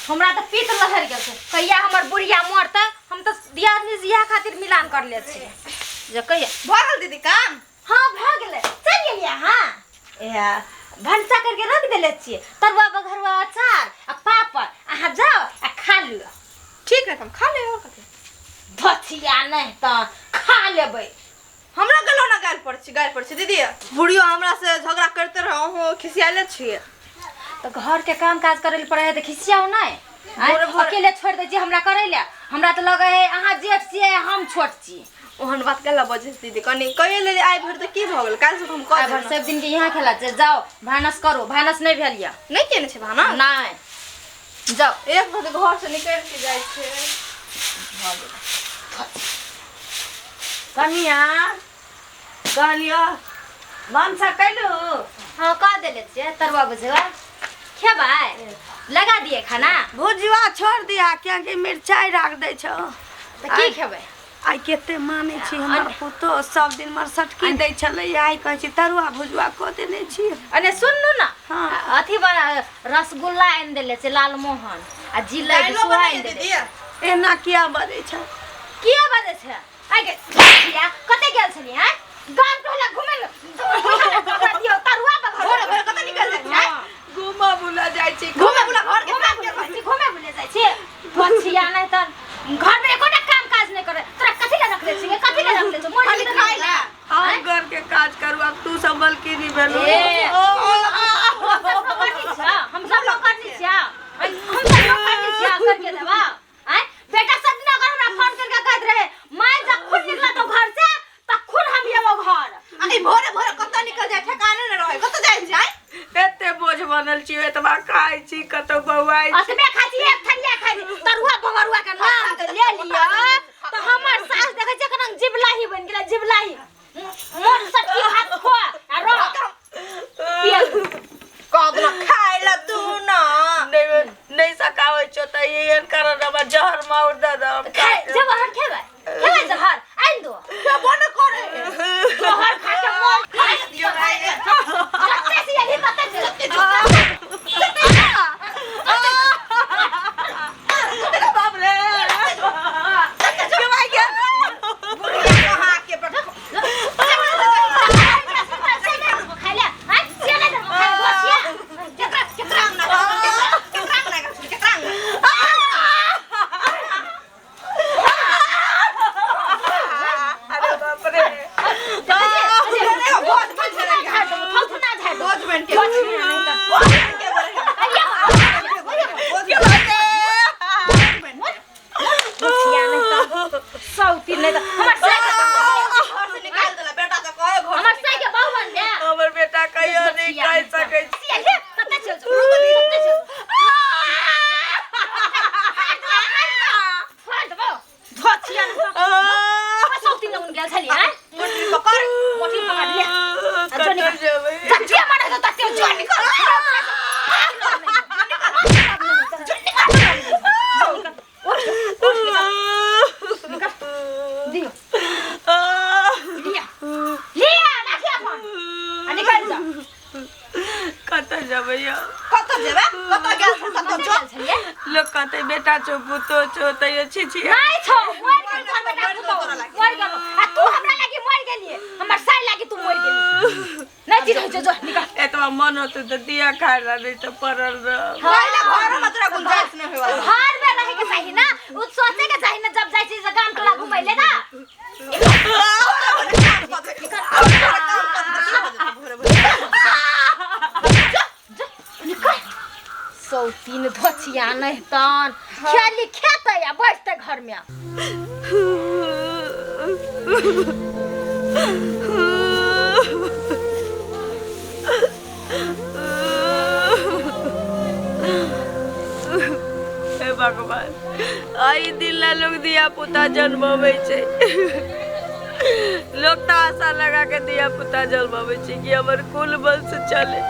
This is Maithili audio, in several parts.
हमरा तऽ पीत लहरि गेल छै। कहिया हमर बुढ़िया मरतै? हम तऽ दियादनी से इएह खातिर मिलान कर ले छियै जे कहिया भऽ गेल दीदी काम? हाँ, भऽ गेलै। चलि गेलियै अहाँ? इएह भनसा करके रख देले छियै, तरुआ बघरुआ, अचार आ पापड़। अहाँ जाउ आ खा लिअ। ठीक है, हम खा लेब। और कथी? धथिया नहि तऽ खा लेबै। हमरा गलो ना गालि पड़ै छै, गालि पड़ै छै दीदी। बुढ़ियो हमरा से झगड़ा करते रहे, अहूँ खिसियाले छियै। तऽ घरके काम काज करै लए पड़ै है तऽ खिसियाउ नहि। आँय, भोरे भोरे- अकेले छोड़ि दै छियै हमरा करै लए। हमरा तऽ लगै है अहाँ जेठ छियै, हम छोट छी। ओहन बात केला बजै छै दीदी? कनि कहियो लेली आइ भरि तऽ की भऽ गेल? काल्हि से तऽ हम कऽ आइ देब भरि ने। सब दिन के यहाँ खेला छै। जाओ, भानस करू। भानस नहि भेल यऽ। नहि केने छै भानस? नहि, जाओ। एक बजे घर से निकलि के जाइ छै। कनिया, कहलियो भनसा कैलू? हाँ, कह देले छियै। तरुआ बुझवा खेबै? लगा दिए खाना। भुजिया छोड़ दिया, कियाकि मिरचाइ राख दै छौ। तऽ की खेबै? आइ कते मानै छी हमर पुतोह, सब दिन मरसटकी दै छलै, आइ कहै छी तरुआ भुजुआ कऽ देने छी। अने सुनू ने। हाँ। अथी बना, रसगुल्ला आनि देले छै, लालमोहन आ जिलेबी दालिओ सेहो आनि बनाइए देले। दीदी। एना किया बजै छै? किया बजै छै? आइ गे किया कते गेल छली? हैं, गाम टोला घुमे ले दियौ तरुआ बघर। भोरे भोरे कतऽ निकल जाइ छै? घूमऽ बुलऽ जाइ छी। घूमे बुला घर के घुमे काम बुले के जाइ छी, घुमे बुले जाइ छी। बचिया नहि तऽ घर में एकोटा काम काज नहि करे। तोरा कथी ले रखले छी? कथी ले रखले छी? मोर खाली खाइ ला। हम घर के काज करू? आब तू सब बलकी नहीं भेलू। ए, हम सब नौकरनी छियै, हम सब नौकरनी छियै, हम सब नौकरनी छियै करके देबा? आँय बेटा, सब दिन अगर हमरा फोन करके कहत रहे माय, जखन निकला तो घर से तखन हम एबो घर। आ ई भोरे भोरे कतऽ निकल जाय, ठेकाने नहि रहै, कतऽ जाइ छै? एते बोझ बनल छी, एतबा खाइ छी, कतौ बौआइ छी। अतबे खाइ छी, एक थरिया खाइ छी। तरुआ बगरुआ के नाम के ले लिअ तऽ हमर सास देखै छियै केना जिबलाही बनि गेलै, जिबलाही। मोर सटकी भात खो आ रह पियल। कह देना खाइ ला तू ना। नहीं नहीं सकाबै छौ तऽ एहन कारण हमरा जहर माउर दऽ दऽ, हम खाइ जहर? खेबै, खेबै जहर? आनि दो। खेबो ने करे। जहर खा के मोर खाइ। कते से यही कते से बाप रे, के भाई के बुढ़िया कहाँ के पर खाइ ले आँय, से नहि देबो खाइ बचिया। केकरा केकरा अंगना केकरा अंगना केकरा अंगना? अरे बाप रे। बहुत बन बोझ बन के, बोझ बन के बोले, बोझ बन घर से निकाल देला बेटा के, कहे घर हमर साई के बहु बन दे। हमर बेटा कहियो नहीं कहि सकै छै। मोटरी पकड़। कतऽ जेबै? दियो लिया, लिया, राखिया फोन आ निकल जा। कतऽ जेबै यौ? कतऽ जेबै? कतऽ गेल छल? कतऽ कतऽ जो गेल छलियै? लोक कहतै बेटा छौ, पुतो छौ, तैयो छी छी। नहीं छौ, मर गेल तोहर बेटा पुतोह, मर गेल। आ तू हमरा लागी मर गेलिए, हमर साई लागी तू मर गेली। नहीं चिन्है छौ, जो निकल। एतबा मन होतै तऽ दिया खाय ला, नहीं तऽ पड़ल रह। पहिले घर में तोरा गुंजाइश नहीं होय वाला। घर में रहे के चाही ना, उ सोचे के चाही ना जब जाइ छी से गाम टोला घुमै ले ना। निकल सौतीन धोचिया। नहीं तन खेली खेतै आ बैठतै घर में। हे भगवान, एहि दिन ला लोग धिया पुता जन्मबै छै। लोग तऽ आशा लगा के धिया पुता जन्मबै छै कि हमर कुल वंश चले,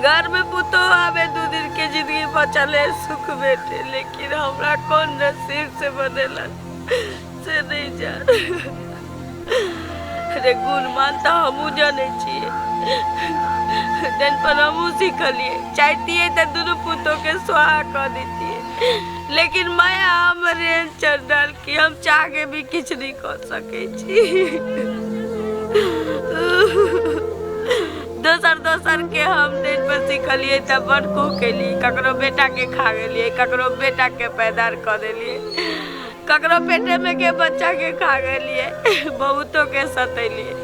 घर में पुतोह आवे, 2 दिन के जिंदगी बचले सुख भेटे। लेकिन हमरा कोन नसीब से बनेला से नहीं जान। अरे गुण मान तऽ हमहूँ जनै छियै, पर हमहूँ सिखलियै। चाहतियै तऽ दुनू पुतोहके स्वाहा कऽ दैतियै। लेकिन माया हमर एहन चंडाल कि हम चाह के भी किछु नहि कऽ सकै छी। दोसर दोसर के हम नेट पर सिखलियै तऽ बड़ कुह केलियै, ककरो बेटा के खा गेलियै, ककरो बेटा के पैदा कऽ देलियै, ककरो पेटे में के बच्चा के खा गेलियै, बहुतो के सतेलियै।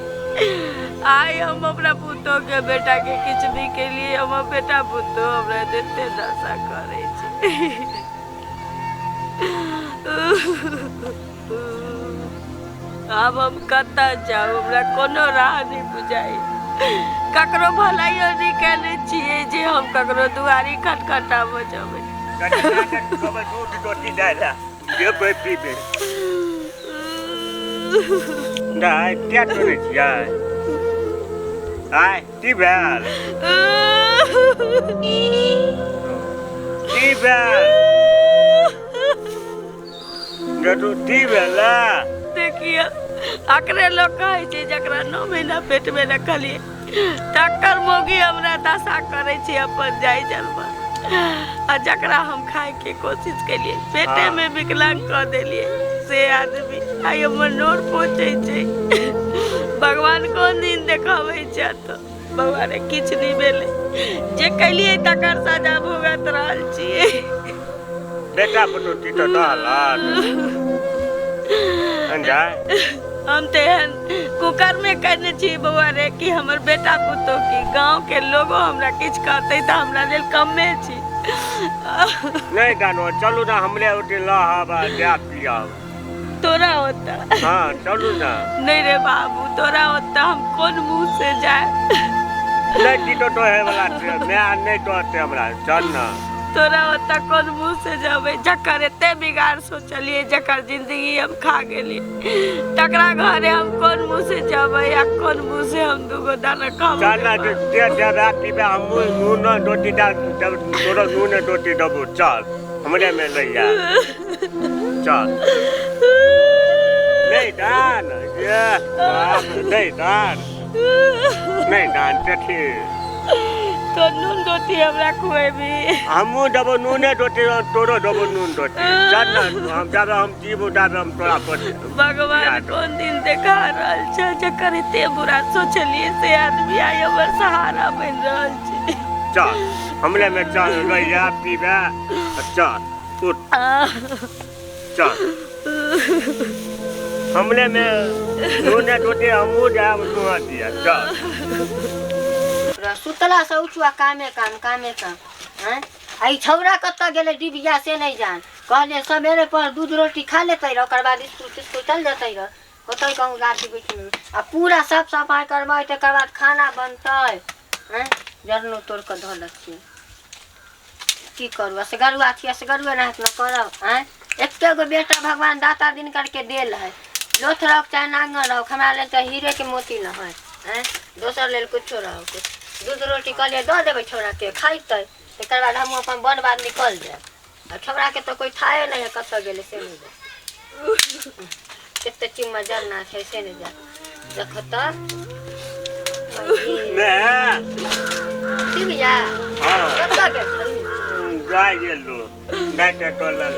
आइ हम अपना पुतोह के बेटा के किछु नहि केलियै, हमर बेटा पुतोह हमरा एते दशा करै छै। आब हम कतऽ जाउ, हमरा कोनो राह नहि बुझाइ। ककरो भलाइयो नहि केने छियै जे हम ककरो दुआरी खटखटाबऽ जेबै। दूध रोटी दालि देबै पीबै नहि किया करै छियै आय की भेल की भेल जदू की भेल देखियौ अकरे लोक कहै छै जकरा 9 महीना पेटमे रखलियै तकर मौगी हमरा दशा करै छै अपन जाइ जलवा, आ जकरा हम खायके कोशिश केलियै पेटेमे विकलांग कऽ देलियै से आदमी आइ हमर नोर पोछै छै। भगवान कोन दिन देखाबै छै? तऽ भगवान किछु नहि भेलै, जे केलियै तकर सजा भुगत रहल छियै। बेटा पुतोह की तऽ कहलक हम तऽ एहन कुकर्मे करने छी बौआ रे कि हमर बेटा पुतोह की गाँव के लोगो हमरा किछु कहतै तऽ हमरा लेल कमे छी। नहि जानो, चलू ना हमरे ओते लहब आ जायब पियाब। तोरा ओतऽ? हाँ चलू ना। नहीं रे बाबू, तोरा ओतऽ हम कोन मुँह से जाए? नहीं की तो है वाला छै, मैं नहीं तो हमरा, चल ना। तोरा ओतऽ कोन मुँह से जेबै? जकर एते बिगाड़ सोचलियै, जकर जिंदगी हम खा गेलियै, तकरा घरे हम कोन मुँह से जेबै आ कोन मुँह से हम दूगो दाना खाबो? चल ना, जे जेबै पीबै, हम नून रोटी डाल तोरो नून रोटी देबो, चल हमरे में लैया चल। नहीं दान ये बाप, नहीं दान नहीं दान देखी तो नून रोटी हमरा खुएबी? हमहूँ देबो नूने रोटी, तोरो देबो नून रोटी, चल ना। हम जाबे हम जीबो जाबे हम तोरा पर। भगवान कोन दिन देखा रहल छै जकर एते बुरा सोचलियै से आदमी आइ हमर सहारा बनि रहल छै। चल हमरे में चल, लैया पीबे, चल उठ चल हमरे में नूने रोटी, हमहूँ जायब नुआ दिया, चल। सुतला से उठुआ कामे काम कामे काम हैं। आ ई छौड़ा कतऽ गेलै डिबिया से नहि जान। कहलियै सवेरे पर दूध रोटी खा लेतै रह, ओकर बाद स्कूल तिस्कुल चल जेतै रह, होतै कहूँ गाछी बिछी आ पूरा साफ सफाइ करबै तकर बाद खाना बनतै। हैं जरनो तोड़ कऽ धऽ लै छियै, की करू असगरुआ छी, असगरुआ नहि न करब। हैं एके गो बेटा भगवान दाता दिन करके देल है, लोथ रहो चाहे नांगर रहो, हमरा लेल तऽ हीरे के मोती न है। हैं दोसर लेल कुछो रहो, दूध रोटी कहलियै दऽ देबै छौड़ाके खैतै, तकर बाद हम अपन वन बाद निकल जायब। आ छौड़ाके तऽ कोइ थाहे नहि है, कतऽ गेलै से नहि जाय, कते चिम्मा जरना छै से नहि जाय। देखो तऽ की भैया कतऽ गेल छली? गाय गेलो गाय के टोलल।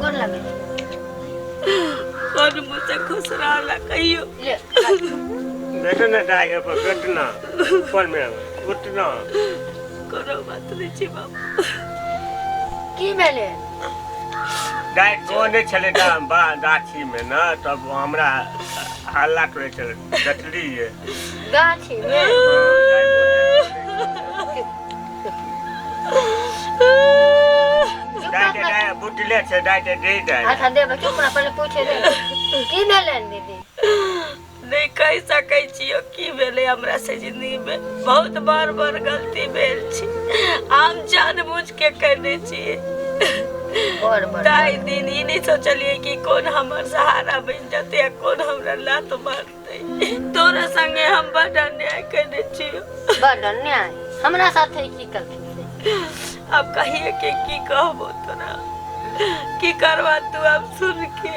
गोर लगै कोन मुँह से खुश रहला कहियो? ले बैठ ना गाय पर, बैठ ना ऊपर में उठ ना। कोनो बात नहीं छै बाबू। की भेलै? गाय कोने छलै गाछी में ना, तब हमरा हल्ला करै छलै, देखलियै गाछी में। गाय बुटले छै, गाय के दे दे। अच्छा देबै, चुप ना, पहिले पूछे दे की भेलै दीदी? नहीं कहि सकै छियै की भेलै हमरा से जिंदगी में, बहुत बार बार गलती भेल छै, हम जानबूझ के करने छियै। ताहि दिन ई नहीं सोचलियै कि कोन हमर सहारा बनि जेतै आ कोन हमरा लात मारतै। तोरा संगे हम बड अन्याय करने छियै। बड अन्याय हमरा साथे की करथिन? अब कहिए के की कहबो तोरा, की करबा तू अब सुन के?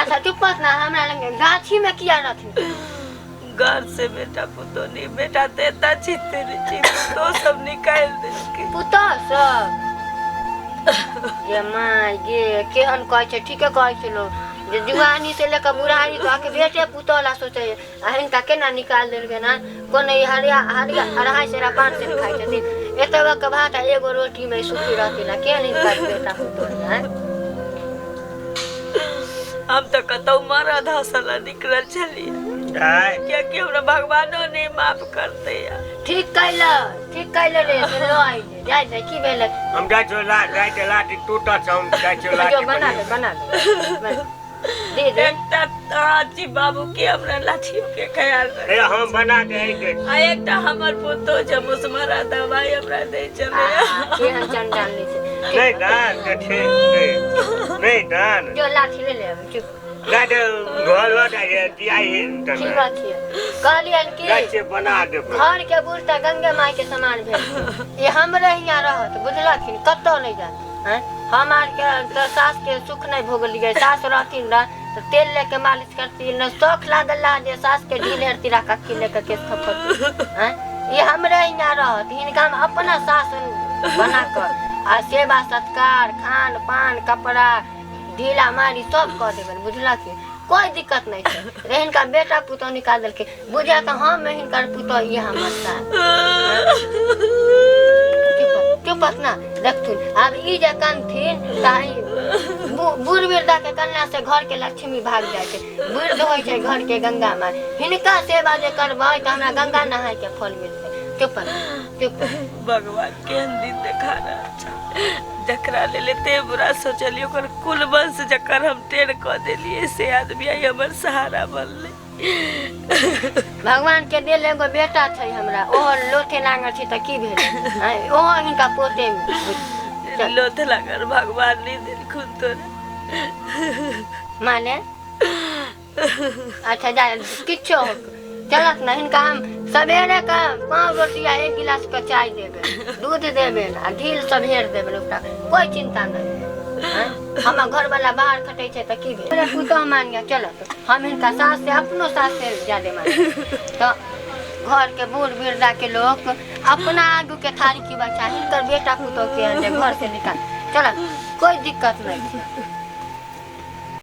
अच्छा चुप मत ना, हमरा लगे गाछी में किया रहथिन? घर से बेटा पुतोह नहीं, बेटा तो एतना छितरी छी, पुतोह सब निकालि देलकै। पुतोह सब? ये माय गे केहन कहै छै, ठीके कहै छै लोग जे जुआनी से लेकर बुढ़ारी तक बेटे पुतोह ला सोचै आ हिनका केना निकाल देलकै ना। कोनो ई हरिया हरिया 2.5 सेर 5 सेर खाइ छथिन, एतबा के भात आ एगो रोटी में सुखी रहथिन। आ केहन हिनका बेटा पुतोह है। हम तो कतौ मरद हंसला निकलल छलियै, कियाकि हमरा भगवानो नहीं माफ करते। ठीक कैला, ठीक कैला रे, से लो आइले जाय दे। की भेलै? हम जाइ छियौ ला, जाइ छियौ लाठी टूटल छै, हम जाइ छियौ जो लाठी बना दे, बना दे, दे दे। एकटा आजी बाबू के हमरा लाठियो के ख्याल रख। ए हम बना दे के। आ एकटा हमर पुतोह छै मुसमरा दवाई हमरा दै छलै। केहन चंडाल छै। नहीं दान के ठीक नहीं, नहीं दान जो लाठी ले ले चुप। नहीं तो घर लौट आइए दिया ही ठीक बात छै। कहलियन कि जाइ छियै बना देबै। घर के बूढ़ तऽ गंगे माय के समान भेल, ये हमरे हियाँ रहत बुझलखिन, कतौ नहीं जात। हैं हम आर के तऽ सास के सुख नहीं भोगलियै। सास रहथिन रह तऽ तेल लेके मालिश करती न, शौख लागल रहा जे सास के ढील हेरती रह कक्की लेके केस थपड़ती। हैं ये हमरे हियाँ रहत, हिनका हम अपना सास बना कऽ आ सेवा सत्कार खान पान कपड़ा ढीला मारी सब कऽ देबनि बुझलखिन, कोई दिक्कत नहीं छै। रे हिनका बेटा पुतोह निकाल देलकै, बुझा तऽ हम हिनकर पुतोह, ई हमर सास। चुप ना देखथुन आब ई जे कनथिन तऽ बूढ़ वृद्धा के कन्या से घर के लक्ष्मी भाग जाइ छै। वृद्ध होइ छै घर के गंगा माय, हिनका सेवा जे करबै तऽ हमरा गंगा नहाय के फल मिलतै। चुप चुप। भगवान केहन दिन देखा रहल छै, जकरा लेल एते बुरा सोचलियै ओकर कुल वंश जकर हम टेढ़ कऽ देलियै से आदमी आइ हमर सहारा बनलै। भगवान के देल एगो बेटा छै हमरा, ओहो लोथे नांगर छै तऽ की भेलै, ओहो हिनका पोते में लोथे लागल भगवान नहीं देलखुन तोरा माने। अच्छा जा किछो चलत ना, हिनका हम सवेरे का 5 रोटी आ 1 गिलास के चाय देबै, दूध देबै आ ढील सब हेर देबै, ओकरा कोई चिंता नहीं। हमर घर वाला बाहर खटै छै तऽ की भेल, पुतोह मान गया चलत, हम हिनका सास से अपनो सास से ज्यादे मान। तऽ घर के बूढ़ वृद्धा के लोग अपना आगू के थारी की बच्चा हिनकर बेटा पुतोह के जे घर से निकाल चलत, कोई दिक्कत नहीं।